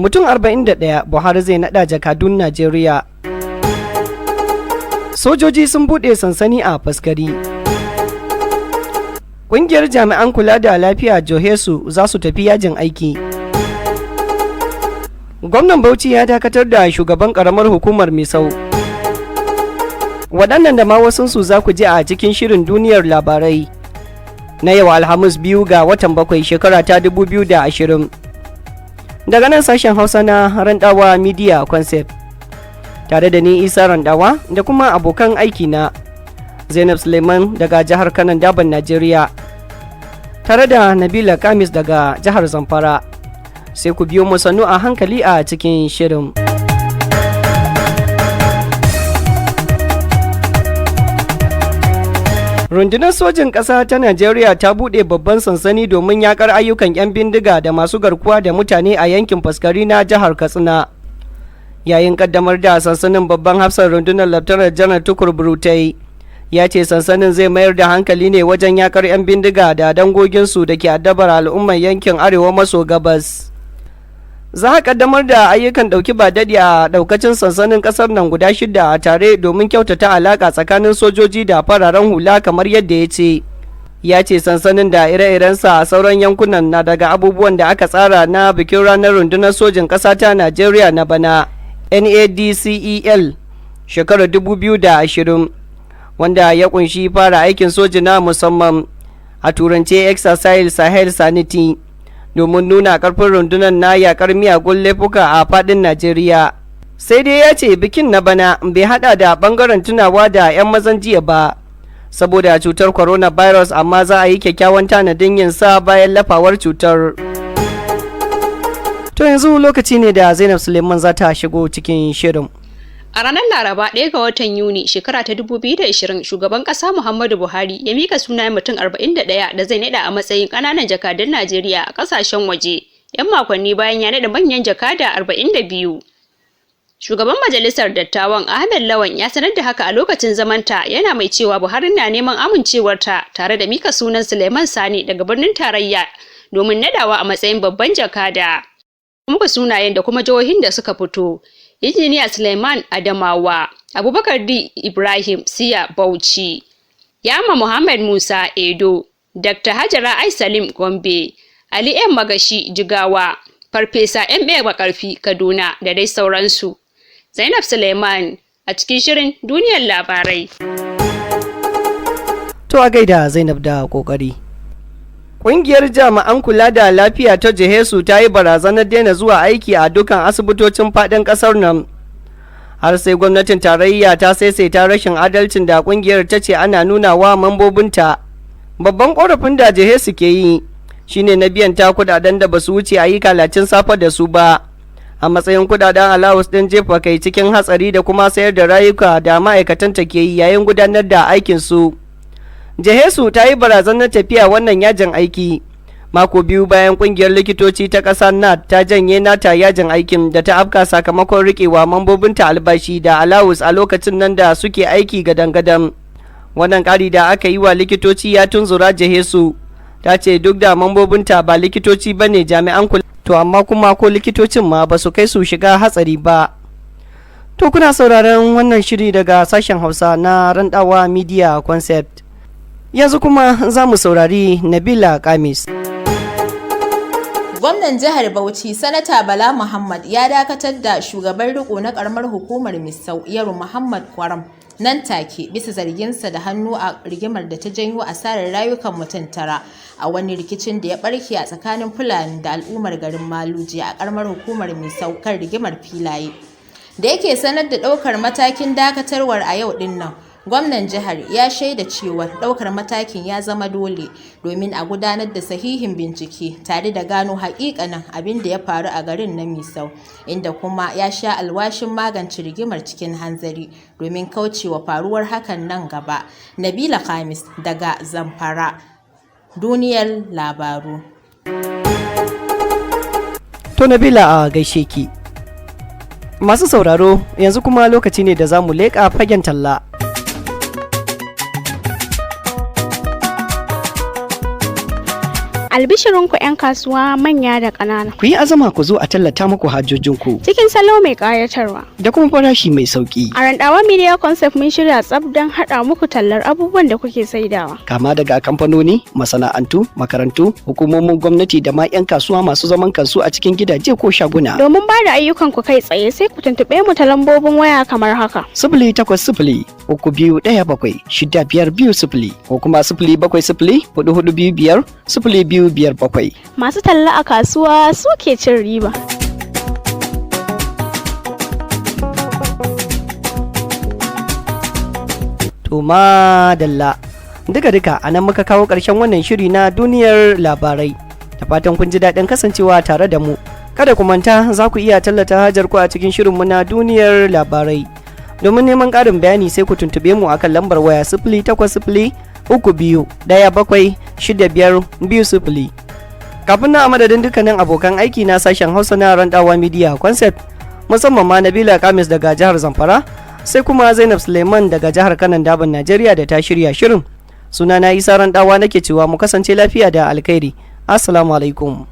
Mutum 41 Buhari zai naɗa jakadun Najeriya. Sojoji sun buɗe sansani a Faskari. Ƙungiyar jami'an kula da lafiya Johesu za su tafi yajin aiki. Gwamnan Bauchi ya dakatar da shugaban ƙaramar hukumar Misau. Waɗannan da ma wasunsu za ku ji a cikin shirin duniyar labarai na yau Alhamis 2 ga watan 7, shekara ta 2020. Daga nan sashen Hausa na Randawa Media Concept. Tare da ni Isa Randawa da kuma abokan aiki na Zainab Suleiman daga jihar Kanon Daban Najeriya. Tare da Nabila Kamis daga jihar Zamfara. Sai ku biyo mu sannu a hankali a cikin shirin. Rundunar sojin ƙasa ta Najeriya ta buɗe babban sansani domin yakar ayyukan 'yan bindiga da masu garkuwa da mutane a yankin Faskari na jihar Katsina. Yayin kaddamar da sansanin, babban hafsan rundunar, Laftanar Janar Tukur Burutai, ya ce sansanin zai mayar da hankali ne wajen yakar 'yan bindiga da dangoginsu da ke addabar al'ummar yankin arewa maso gabas. Za a kaddamar da ayyukan ɗauki ba daɗi a ɗaukacin sansanin ƙasar nan guda shida a tare domin kyautata alaƙa tsakanin sojoji da fararen hula, kamar yadda ya ce. Ya ce sansanin da ire-irensa a sauran yankunan na daga abubuwan da aka tsara na bikin ranar rundunar sojin ƙasa ta Najeriya na bana, NADCEL shekarar 2020, wanda ya kunshi fara aikin soji na musamman, a turance Exercise Sahel Sanity, domin nuna karfin rundunar na yakar miyagun laifuka a fadin Najeriya. Sai dai ya ce bikin na bana bai hada da bangaren tunawa da 'yan mazan jiya ba, saboda cutar coronavirus, amma za a yi kyakkyawan tanadin yin sa bayan lafawar cutar. To yanzu lokaci ne da Zainab Suleiman za ta shigo cikin shirin. A ranar Laraba 1 ga watan Yuni shekara ta 2020, shugaban ƙasa Muhammadu Buhari ya mika sunayen mutum 41 da zai naɗa a matsayin ƙananan jakadun Najeriya a ƙasashen waje, 'yan makonni bayan ya naɗa manyan jakada 42. Shugaban Majalisar Dattawan Ahmed Lawan ya sanar da haka a lokacin zamanta, yana mai cewa Buhari na neman amincewarta tare da mika sunan Suleiman Sani daga birnin tarayya domin nadawa a matsayin babban jakada. Muka sunayen da kuma jihohin da suka fito. Injiniya Suleiman Adamawa, Abubakar D. Ibrahim Siya Bauchi, Yama Muhammad Musa Edo, Dr. Hajara Ai Salim Gombe, Ali M. Magashi Jigawa, Farfesa M. A. Makarfi Kaduna da dai sauransu. Zainab Suleiman a cikin shirin duniyar labarai. To a gaida Zainab da kokari. Ƙungiyar jami'an kula da lafiya ta Jihesu ta yi barazanar daina zuwa aiki a dukkan asibitocin faɗin ƙasar nan, har sai gwamnatin tarayya ta saisaita rashin adalcin da ƙungiyar ta ce ana nuna wa mambobinta. Babban ƙorafin da Jihesu ke yi shine na biyan ta kudaden da basu wuce a yi kalacin safa da su ba, a matsayin kudaden alawus ɗin jefa kai cikin hatsari da kuma sayar da rayuka da ma'aikatanta ke yi yayin gudanar da aikinsu. Jehesu ta yi barazanar tafiya wannan yajin aiki mako 2 bayan kungiyar likitoci ta ƙasa NAT ta janye nata yajin aikin da ta afka sakamakon riƙewa mambobinta albashi da alawus a lokacin nan da suke aiki gadan-gadan. Wannan ƙari da aka yi wa likitoci ya tunzura Jehesu. Ta ce duk da mambobinta ba likitoci ba ne, jami'an kula, to amma kuma ko likitocin ma ba su kai su shiga hatsari ba. To kuna sauraron wannan shiri daga sashen Hausa na Randawa Media Concept. Yanzu kuma za mu saurari Nabila Kamis. Gwamnan jihar Bauchi, Sanata Bala Muhammad, ya dakatar da shugaban riko na karamar hukumar Misau, Yaro Muhammad Kwaram, nan take bisa zarginsa da hannu a rigimar da ta janyo asarar rayukan mutum tara a wani rikicin da ya barke a tsakanin Fulani da al'ummar garin Maluji a karamar hukumar Misau kan rigimar filaye. Da yake sanar da ɗaukar matakin dakatarwar a yau din nan, gwamnan jihar ya shaida cewa ɗaukar matakin ya zama dole domin a gudanar da sahihin bincike tare da gano haƙiƙanin abin da ya faru a garin na Misau, inda kuma ya sha alwashin magance rigimar cikin hanzari domin kaucewa faruwar hakan nan gaba. Nabila Khamis daga Zamfara, duniyar labaru. To Nabila, a gaishe ki. Masu sauraro, yanzu kuma lokaci ne da za mu leƙa fagen talla. Albishirinku 'yan kasuwa manya da ƙanana. Ku yi azama ku zo a tallata muku hajjojinku Cikin salo mai ƙayatarwa. da kuma farashi mai sauki. A Randawa Media Concept mun shirya tsaf don haɗa muku tallar abubuwan da kuke saidawa. Kama daga kamfanoni, masana'antu, makarantu, hukumomin gwamnati da ma 'yan kasuwa masu zaman kansu a cikin gidaje ko shaguna. Domin ba da ayyukanku kai tsaye, sai ku tuntuɓe mu ta lambobin waya kamar haka. 08032176520 ko kuma 07044250257. Masu talla a kasuwa suke cin riba. To madalla. Duka-duka a nan muka kawo ƙarshen wannan shiri na duniyar labarai. Da fatan kun ji daɗin kasancewa tare da mu. Kada ku manta, za ku iya tallata hajar ku a cikin shirinmu na duniyar labarai. Domin neman ƙarin bayani, sai ku tuntuɓe mu akan lambar waya 08032176520. Kafin na, a madadin dukkanin abokan aiki na sashen Hausa na Randawa Media Concept, musamman ma Nabila Kamis daga jihar Zamfara, sai kuma Zainab Suleiman daga jihar Kanan Daban Najeriya da ta shirya shirin. Sunana Isa Randawa nake cewa mu kasance lafiya da alkhairi. Assalamu alaikum.